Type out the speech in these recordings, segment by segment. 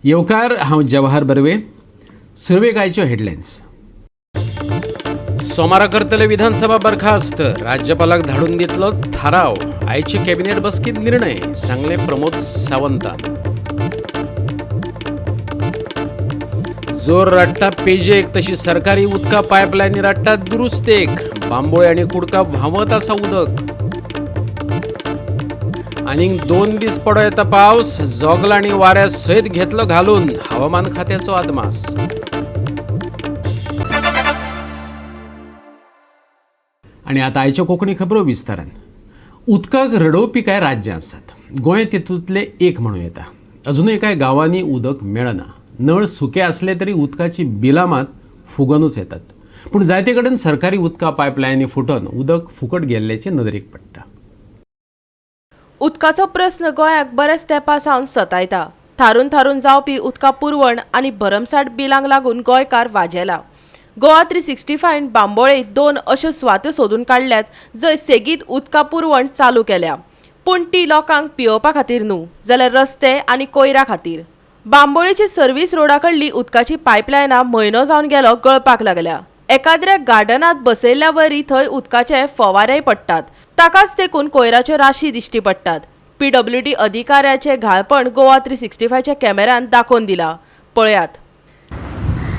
येवकार. हांव जवाहर बर्वे. सुरवेक आयच्यो हेडलायन्स. सोमारा करतले विधानसभा बरखास्त, राज्यपालाक धाडून दितलो थाराव. आयचे कॅबिनेट बसकेत निर्णय, सांगले प्रमोद सावंतान. जोर रडटा पेजेक तशी सरकारी उदका पायपलायनी रडटा दुरुस्तेक. बांबोळे आनी कुडका व्हांवत आसा उदक. आनीक 2 दीस पडो येता पावस. जोगला आनी वाऱ्या सयत घेतलो घालून, हवामान खात्याचो अदमास. आनी आतां आयच्यो कोंकणी खबरो विस्तारान. उदकाक रडोवपी कांय राज्यां आसात. गोंय तितूंतलें एक म्हणूं येता. अजुनूय कांय गांवांनी उदक मेळना. नळ सुके आसले तरी उदकाची बिलां मात फुगोनूच येतात. पूण जायते कडेन सरकारी उदका पायपलायनी फुटोन उदक फुकट गेल्ल्याचें नदरेक पडटा. उदकाचो प्रस्न गोंयाक बऱ्याच तेंपा सावन सतायता. थारून थारून जावपी उदका पुरवण आनी भरमसाठ बिलांक लागून गोंयकार वाजेला. गोवा 365 बांबोळे 2 अश्यो सुवात्यो सोदून काडल्यात जंय सेगीत उदका पुरवण चालू केल्या, पूण ती लोकांक पियोवपा खातीर न्हू, जाल्यार रस्ते आनी कोयरा खातीर. बांबोळेची सर्वीस रोडा कडली उदकाची पायपलायनां म्हयनो जावन गेलो गळपाक लागल्या. एकाद्र्या गार्डनांत बसयल्ल्या वरी थंय उदकाचे फवारेय पडटात. ताकाच तेकून कोयराच्यो राशी दिश्टी पडटात. पीडब्ल्यूडी अधिकाऱ्याचे घाळपण गोवा 365च्या कॅमेऱ्यान दाखोवन दिला. पळयात.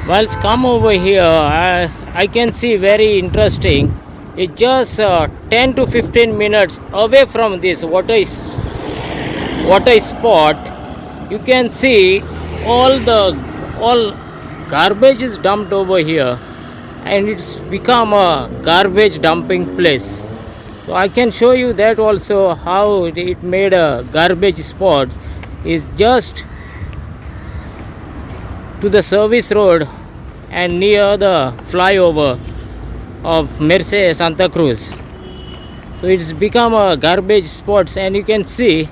Whilst come over here, I can see very interesting. It's just 10 to 15 minutes away from this water spot. You can see all garbage is dumped over here, and it's become a garbage dumping place. So I can show you that also, how it made a garbage spot is just to the service road and near the flyover of Merce Santa Cruz. So it's become a garbage spots, and you can see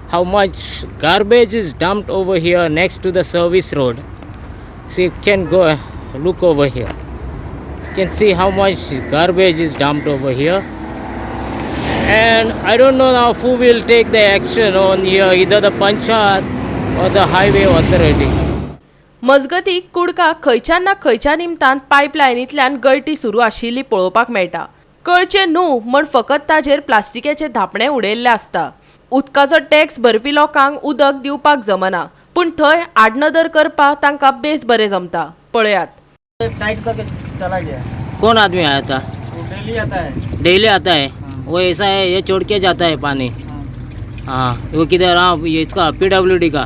how much garbage is dumped over here next to the service road. So you can go look over here. You can see how much garbage is dumped over here. And I don't know now who will take the action on here, either the panchayat or the highway authority. मजगती, कुडका खंयच्या ना खंयच्या निमतान पायपलायनींतल्यान गळटी सुरू आशिल्ली पळोवपाक मेळटा. कळचें न्हू म्हण फकत ताजेर प्लास्टिकाचें धांपणें उडयल्लें आसता. उदकाचो टॅक्स भरपी लोकांक उदक दिवपाक जमना, पूण थंय आडनदर करपाक तांकां बेस बरें जमता. पळयात. टाइट करके चला गया. कौन आदमी आया था? वो डेली आता है. डेली आता है. वो ऐसा है, ये छोड़ के जाता है पानी. हाँ, वो किधर? हाँ, ये इसका पीडब्ल्यूडी का,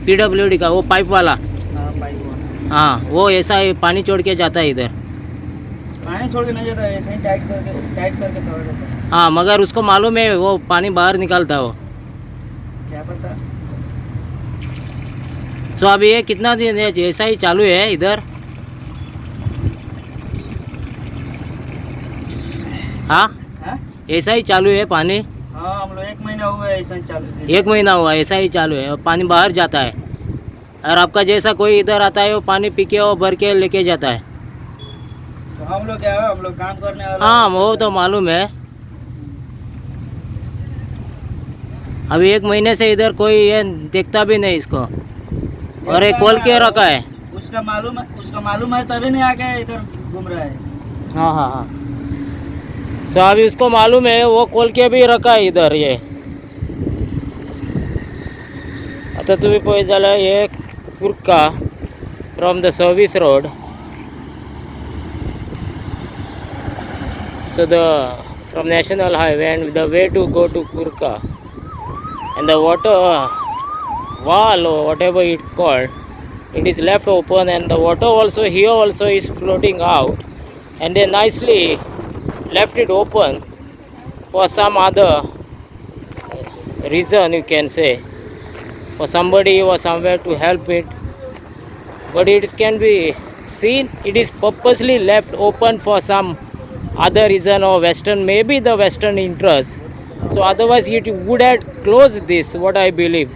पीडब्ल्यूडी का वो पाइप वाला. हाँ, पाइप वाला. हाँ, वो ऐसा है, पानी छोड़ के जाता है इधर. पानी छोड़ के नहीं जाता है, ऐसे ही टाइट करके छोड़ देता है. हाँ, मगर उसको मालूम है, वो पानी बाहर निकालता है वो. क्या पता. सो अभी ये कितना दिन है ऐसा ही चालू है इधर? हाँ? हाँ? ऐसा ही चालू है पानी? हाँ, हम लोग एक महीना हुआ है ऐसा ही चालू है. एक महीना हुआ, ऐसा ही चालू है और पानी बाहर जाता है और आपका जैसा कोई इधर आता है, वो पानी पी के और भर के लेके जाता है. तो हम लोग क्या है, हम लोग काम करने वाला. हाँ, वो तो मालूम है. अभी एक महीने से इधर कोई ये देखता भी नहीं इसको और एक खोल के रखा है. उसका मालूम है, उसका मालूम है तभी नहीं आके इधर घूम रहा है. हाँ हाँ हाँ, तो अभी उसको मालूम है, वो खोल के भी रखा है इधर. ये आता तुम्ही पळयत जाल्यार हे कुर्का from the service road. So the from national highway and the way to go to Curca, and the water valve or whatever it called, it is left open, and the water also here also is floating out, and they nicely left it open for some other reason, you can say, for somebody or somewhere to help it. But it can be seen it is purposely left open for some other reason or western, maybe the western interest. So otherwise it would have closed this, what I believe,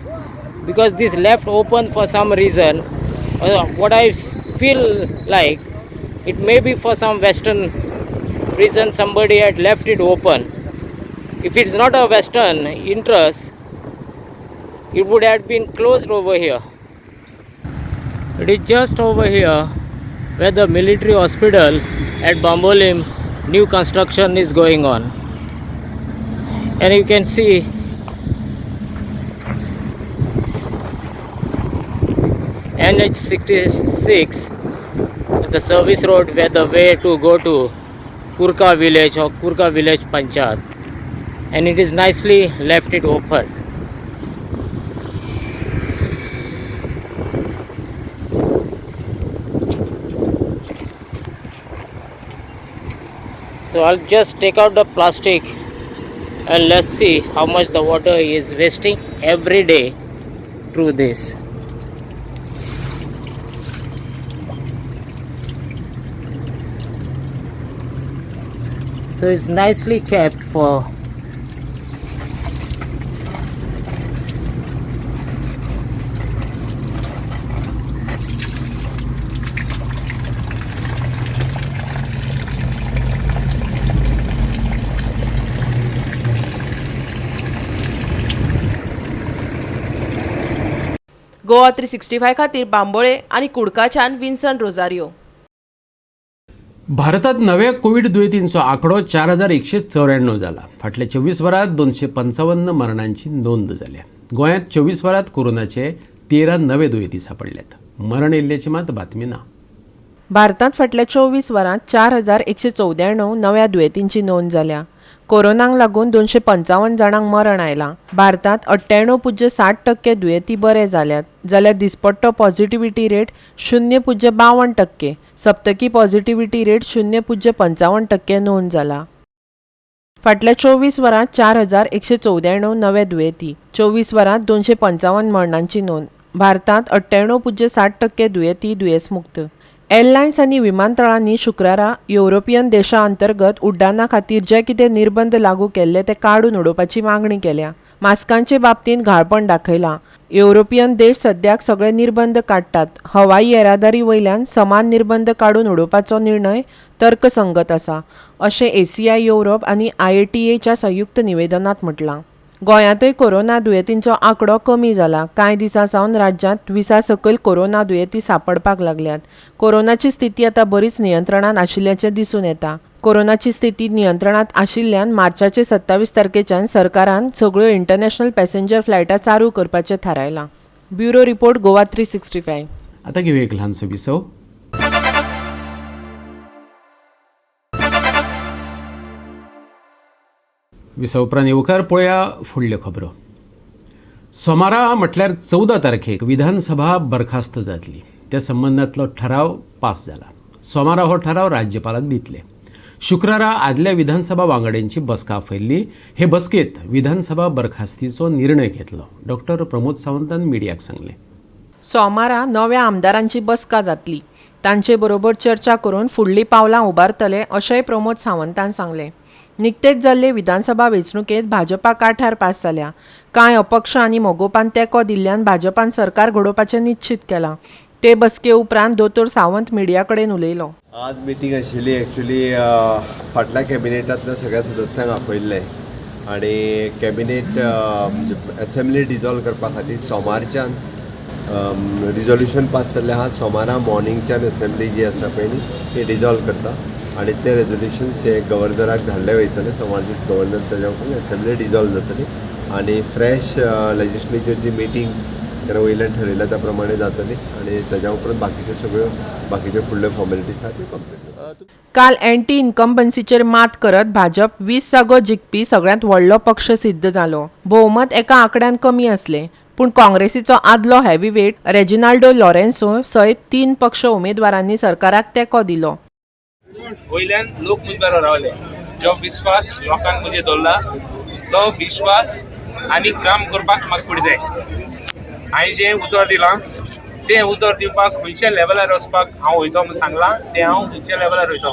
because this left open for some reason. What I feel like, it may be for some western reason somebody had left it open. If it's not a western interest, it would have been closed over here. It is just over here where the military hospital at Bambolim new construction is going on, and you can see NH66, the service road where the way to go to Curca village or Curca village panchayat, and it is nicely left it open. So I'll just take out the plastic and let's see how much the water is wasting every day through this. So it's nicely kept for Goa 365 खातीर बांबोळे आनी कुडकाच्यान Vinson Rosario. भारतात नव्या Covid दुयेंतींचो आंकडो 4194 जाला. फाटल्या 24 वरांत 255 मरणांची नोंद जाल्या. गोंयांत 24 वरांत कोरोनाचे 13 नवे दुयेंती सापडल्यात. मरण येयल्ल्याची मात बातमी ना. भारतांत फाटल्या 24 वरांत 4194 नव्या दुयेंतींची नोंद जाल्या. कोरोनाक लागून 255 जाणांक मरण आयलां. भारतांत 98.60% दुयेंती बरे जाल्यात, जाल्यार दिसपट्टो पॉझिटिव्हिटी रेट 0.52%, सप्तकी पॉझिटिव्हिटी रेट 0.55% नोंद जाला. फाटल्या 24 वरांत 4194 नवे दुयेंती, 24 वरांत 255 मरणांची नोंद. भारतांत 98.60% दुयेंती दुयेंसमुक्त. एअरलायन्स आनी विमानतळांनी शुक्रारा युरोपियन देशा अंतर्गत उड्डाणा खातीर जे कितें निर्बंध लागू केल्ले ते काडून उडोवपाची मागणी केल्या. मास्कांचे बाबतींत घाळपण दाखयलां. युरोपियन देश सद्याक सगळे निर्बंध काडटात. हवाई येरादारी वयल्यान समान निर्बंध काडून उडोवपाचो निर्णय तर्कसंगत आसा, अशें एसीआय युरोप आनी आयएटीएच्या संयुक्त निवेदनांत म्हटलां. गोंयांतय कोरोना दुयेंतींचो आंकडो कमी जाला. कांय दिसां सावन राज्यांत 20 सकयल कोरोना दुयेंती सापडपाक लागल्यात. कोरोनाची स्थिती आतां बरीच नियंत्रणांत आशिल्ल्याचें दिसून येता. कोरोनाची स्थिती नियंत्रणांत आशिल्ल्यान मार्चाचे 27 तारखेच्यान सरकारान सगळ्यो इंटरनॅशनल पॅसेंजर फ्लायटां चालू करपाचें थारायलां. Bureau report, Goa 365. आतां घेवया एक ल्हानसो विसव. विसव उपरांत येवकार पळया फुडल्यो खबरो. सोमारा म्हटल्यार 14 तारखेक विधानसभा बरखास्त जातली. त्या संबंदांतलो ठराव पास जाला. सोमारा हो ठराव राज्यपालाक दितले. शुक्रारा आदल्या विधानसभा वांगड्यांची बसका आपयल्ली. हे बसकेत विधानसभा बरखास्तीचो निर्णय घेतलो. डॉक्टर प्रमोद सावंतान मिडियाक सांगलें, सोमारा नव्या आमदारांची बसका जातली. तांचे बरोबर चर्चा करून फुडलीं पावलां उबारतले, अशेंय प्रमोद सावंतान सांगलें. निकतेच जाल्ले विधानसभा वेंचणुकेंत भाजपा काठार पास जाल्या. कांय अपक्ष आनी मगोपान तेंको दिल्ल्यान भाजपान सरकार घडोवपाचें निश्चीत केलां. ते बसके उपरांत दोतोर सावंत मिडिया कडेन उलयलो. आज मिटींग आशिल्ली. एक्चुअली फाटल्या कॅबिनेटांतल्या सगळ्या सदस्यांक आपयल्ले आनी कॅबिनेट एसेंब्ली डिजॉल्व करपा खातीर सोमारच्यान रिजोल्युशन पास जाल्लें आहा. सोमारा मॉर्निंगच्यान एसेंब्ली जी आसा पळय न्ही ती डिजॉल्व करता आनी ते रेजोल्युशन्स हे गव्हर्नराक धाडले वयतले. सोमार दीस गव्हर्नर ताज्या उपरांत एसेंब्ली डिजॉल्व जातली आनी फ्रेश लेजिस्लेचरची मिटिंग्स तेन्ना वयल्यान ठरयल्या त्या प्रमाणे जातली आनी ताज्या उपरांत बाकीच्यो सगळ्यो बाकीच्यो फुडल्यो फॉर्मेलिटीज आहा त्यो कंप्लीट. काल अँटी इन्कम्बन्सीचेर मात करत भाजप 20 जागो जिखपी सगळ्यांत व्हडलो पक्ष सिद्ध जालो. भोवमत एका आंकड्यान कमी आसलें, पूण काँग्रेसीचो आदलो हेवीवेट रेजिनाल्डो लॉरेन्सो सयत 3 पक्ष उमेदवारांनी सरकाराक तेंको दिलो. वयल्यान लोक म्हजे बरोबर रावले. जो विस्वास लोकांक म्हजेर दवरला तो विश्वास आनी काम करपाक म्हाका फुडें जाय. हांवें जें उतर दिलां तें उतर दिवपाक खंयच्या लेवलार वचपाक हांव वयतो म्हूण सांगलां तें हांव खंयच्या लेवलार वयतलो.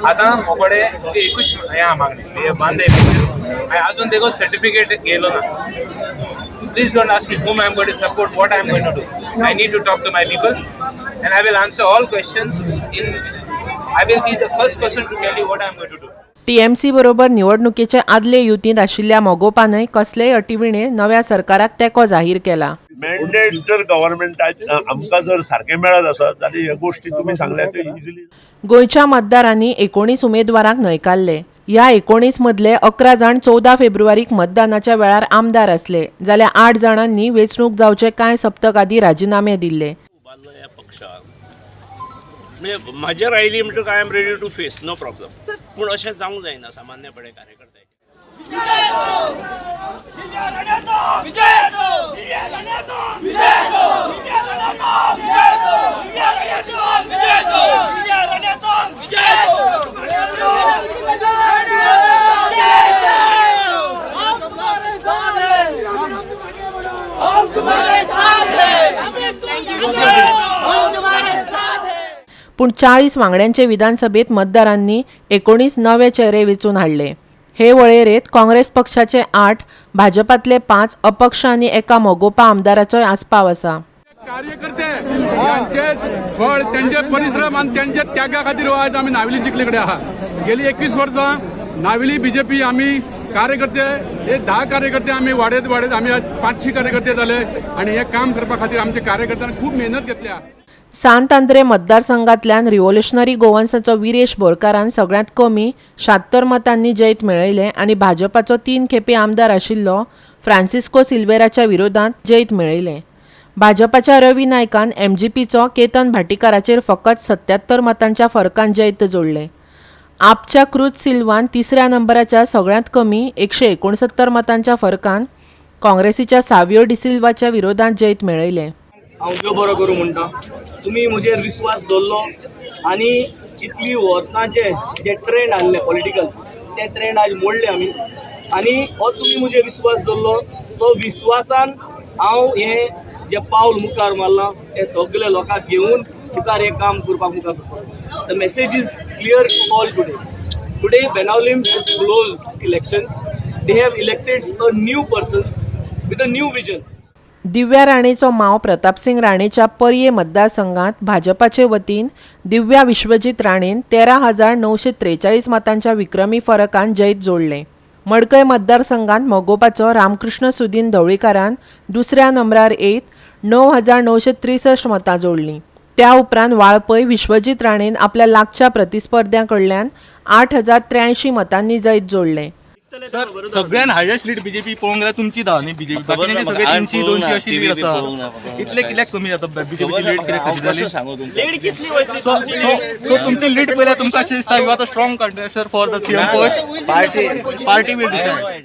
आतां म्हजे कडेन एकूच हें आहा मागणें, बांदे हांवें आजून तेगो सर्टिफिकेट घेयलो ना. Please don't ask me whom I am going to support, what I am going to do. I need to talk to my people and I will answer all questions in I will be the first person to tell you what I am going to do. TMC बरोबर निवडणुकेचे आदले युतींत आशिल्ल्या मगोपानय कसलेय अटीविणे नव्या सरकाराक तेंको जाहीर केला. Mandate जर गव्हर्मेंटाक आमकां जर सारकें मेळत आसत जाल्यार ह्यो गोश्टी तुमी सांगल्या त्यो इजिली. गोंयच्या मतदारांनी 19 उमेदवारांक न्हयकारले. ह्या 19 मदले 11 जाण 14 फेब्रुवारीक मतदानाच्या वेळार आमदार आसले, जाल्यार 8 जाणांनी वेंचणूक जावचे कांय सप्तक आदीं राजिनामे दिल्ले. म्हणजे म्हाजेर आयली म्हणटकच I am ready to face, no problem. पूण अशें जावंक जायना सामान्यपणे कार्यकर्त्याचें. पूण 40 वांगड्यांचे विधानसभेत मतदारांनी 19 नवे चेहरे वेंचून हाडले. हे वळेरेंत काँग्रेस पक्षाचे 8, भाजपातले 5, अपक्ष आनी एका मगोपा आमदाराचोय आस्पाव आसा. कार्यकर्ते यांचेच फळ, त्यांचे परिश्रम आणि त्यांच्या त्यागा खातीर आज आमी नावेली जिखले कडेन आहा. गेली 21 वर्सां नावेली बीजेपी आमी कार्यकर्ते हे 10 कार्यकर्ते आमी वाडयत वाडयत आमी आज 500 कार्यकर्ते जाले आनी हे काम करपा खातीर आमच्या कार्यकर्त्यांनी खूब मेहनत घेतल्या. सांत आंद्रे मतदारसंघातल्यान रिव्होल्युशनरी गोवन्साचो विरेश बोरकारान सगळ्यांत कमी 76 मतांनी जैत मेळयलें आनी भाजपाचो 3 खेपे आमदार आशिल्लो फ्रांसिस्को सिल्वेराच्या विरोधांत जैत मेळयलें. भाजपाच्या रवी नायकान एमजीपीचो केतन भाटीकाराचेर फकत 77 मतांच्या फरकान जैत जोडलें. आपच्या क्रूज सिल्वान तिसऱ्या नंबराच्या सगळ्यांत कमी 169 मतांच्या फरकान काँग्रेसीच्या सावियो डिसिल्वाच्या विरोधांत जैत मेळयलें. हांव देव बरो करूं म्हणटा, तुमी म्हजेर विस्वास दवरलो आनी इतली वर्सांचे जे ट्रेंड आहले पॉलिटिकल ते ट्रेंड आज मोडले आमी आनी हो तुमी म्हजेर विस्वास दवरलो तो विस्वासान हांव हें जें पावल मुखार मारलां तें सगळे लोकांक घेवन मुखार हें काम करपाक मुखार सरता. The message is clear to all today. Today Benaulim has closed elections. They have elected a new person with a new vision. Divya राणेचो माव प्रतापसिंग राणेच्या पर्ये मतदारसंघात भाजपाचे वतीन दिव्या विश्वजीत राणेन 13,943 मतांच्या विक्रमी फरकान जैत जोडलें. मडकय मतदारसंघात मगोपाचो रामकृष्ण सुदीन ढवळीकारान दुसऱ्या नंबरार येत 9,963 मतां जोडलीं. त्या उपरांत वाळपय विश्वजीत राणेन आपल्या लागच्या प्रतिस्पर्ध्यां कडल्यान 8,083 मतांनी जैत जोडलें. सर, सगळ्यान हायेस्ट लीड बीजेपी पळोवंक गेल्यार तुमची धा न्ही बीजेपी, बाकीच्यांची सगळे 300 200 अशी लीड आसा. इतले कित्याक कमी जाता बीजेपीची लीड? कित्याक सो तुमची लीड पळयल्यार तुमकां अशें दिसता you are a strong contester for the CM post? Party will decide.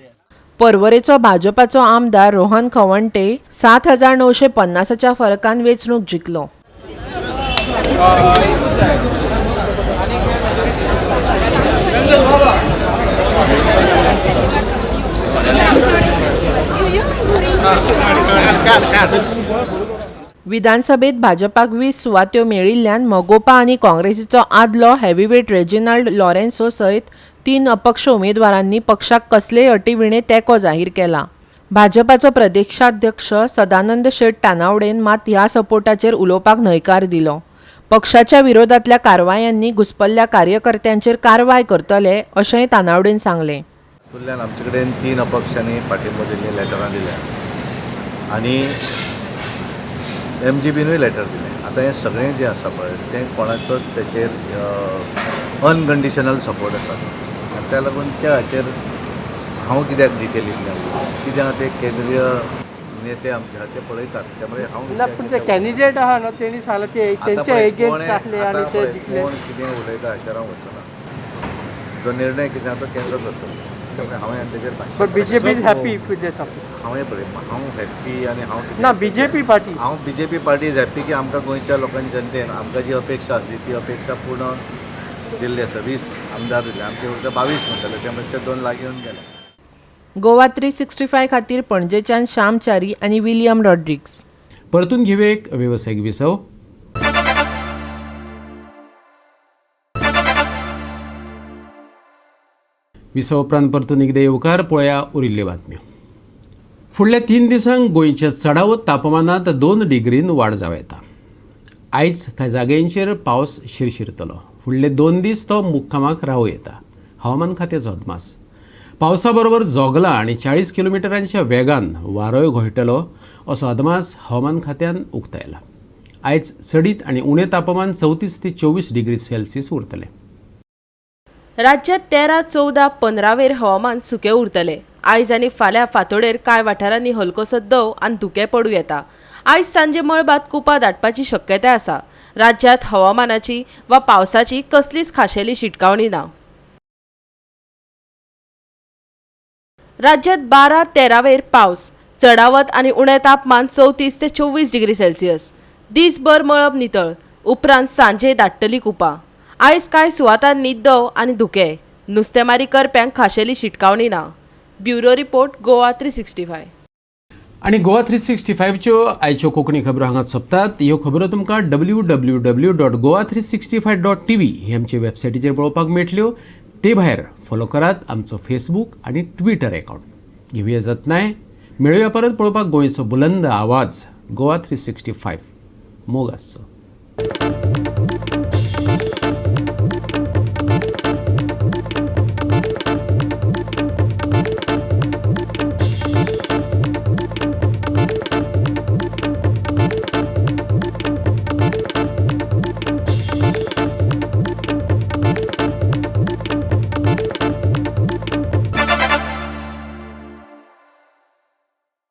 पर्वरेचो भाजपाचो आमदार रोहन खवंटे 7,950च्या फरकान वेंचणूक जिखलो. विधानसभेत भाजपाक 20 सुवात्यो मेळिल्ल्यान मगोपा आनी काँग्रेसीचो आदलो हेवीवेट रेजिनाल्ड लॉरेन्सो सयत 3 अपक्ष उमेदवारांनी पक्षाक कसलेय अटीविणे तेंको जाहीर केला. भाजपाचो प्रदेशाध्यक्ष सदानंद शेट तानावडेन मात ह्या सपोर्टाचेर उलोवपाक न्हयकार दिलो. पक्षाच्या विरोधांतल्या कारवायांनी घुसपल्ल्या कार्यकर्त्यांचेर कारवाय करतले अशेंय तानावडेन सांगलें. आमचे कडेन 3 अपक्षांनी पाठिंबो दिल्ली लेटरां दिल्या आनी एमजीबीनूय लेटर दिलें. आतां हें सगळें जें आसा पळय तें कोणाचोच तेचेर अनकंडिशनल सपोर्ट आसा आनी त्या लागून त्या हाचेर हांव कित्याक डिटेलीन कित्याक ते केंद्रीय नेते आमचे आहा ते पळयतात. त्यामुळे हांव पूण ते कॅन्डिडेट आहा न्हू तेणी सांगलां की तेंचे एगेन्स्ट आसले आनी ते जिखले. कोण कितें उलयता हाचेर हांव वचना. जो निर्णय कितें आहा तो केंद्र करतलो. हांवें तेचेर BJP is happy with the support. हांवें पळय हांव हॅप्पी आनी हांव ना बीजेपी पार्टी हांव बीजेपी पार्टी is happy की आमकां गोंयच्या लोकांनी जनतेन आमकां जी अपेक्षा आसली ती अपेक्षा पूर्ण दिल्ली आसा. 20 आमदार दिले आमचे फक्त 22 म्हणटाले त्या मातशे 2 लागीं येवन गेले. गोवा 365 खातीर पणजेच्यान श्याम च्यारी आनी विलियम रॉड्रिग्स. परतून घेऊया एक वेवसायीक विसव. विसव उपरांत परतून एकदा येवकार. पळया उरिल्ल्यो बातम्यो. फुडल्या 3 दिसांक गोंयच्या चडावत तापमानांत 2 डिग्रीन वाड जावं येता. आयज कांय जाग्यांचेर पावस शिरशिरतलो. फुडले 2 दीस तो मुक्कामाक रावूं येता. हवामान खात्याचो अदमास. पावसा बरोबर जोगलां आनी 40 किलोमिटरांच्या वेगान वारोय घोळटलो असो अदमास हवामान खात्यान उक्तायला. आयज चडीत आनी उणें तापमान 34 ते 24 डिग्री सेल्सियस उरतलें. राज्यात 13, 14, 15वेर हवामान सुकें उरतलें. आयज आनी फाल्यां फांतोडेर कांय वाठारांनी हलकोसो दव आनी धुकें पडूं येता. आयज सांजे मळबांत कुपां दाटपाची शक्यताय आसा. राज्यांत हवामानाची वा पावसाची कसलीच खाशेली शिटकावणी ना. राज्यांत 12, 13वेर पावस, चडावत आनी उणें तापमान 34 ते 24 डिग्री सेल्सियस. दीसभर मळब नितळ, उपरांत सांजे दाट्टली कुपां. आयज कांय सुवातांनी दव आनी धुकें. नुस्तेमारी करप्यांक खाशेली शिटकावणी ना. Bureau report, Goa 365. आनी गोवा 365च्यो आयच्यो कोंकणी खबरो हांगा सोंपतात. ह्यो खबरो तुमकां www.goa365.tv ही आमचे वेबसायटीचेर पळोवपाक मेळटल्यो. ते भायर फॉलो करात आमचो फेसबूक आनी ट्विटर अकावंट. घेवया जतनाय, मेळुया परत पळोवपाक गोंयचो बुलंद आवाज गोवा 365. मोग आसचो.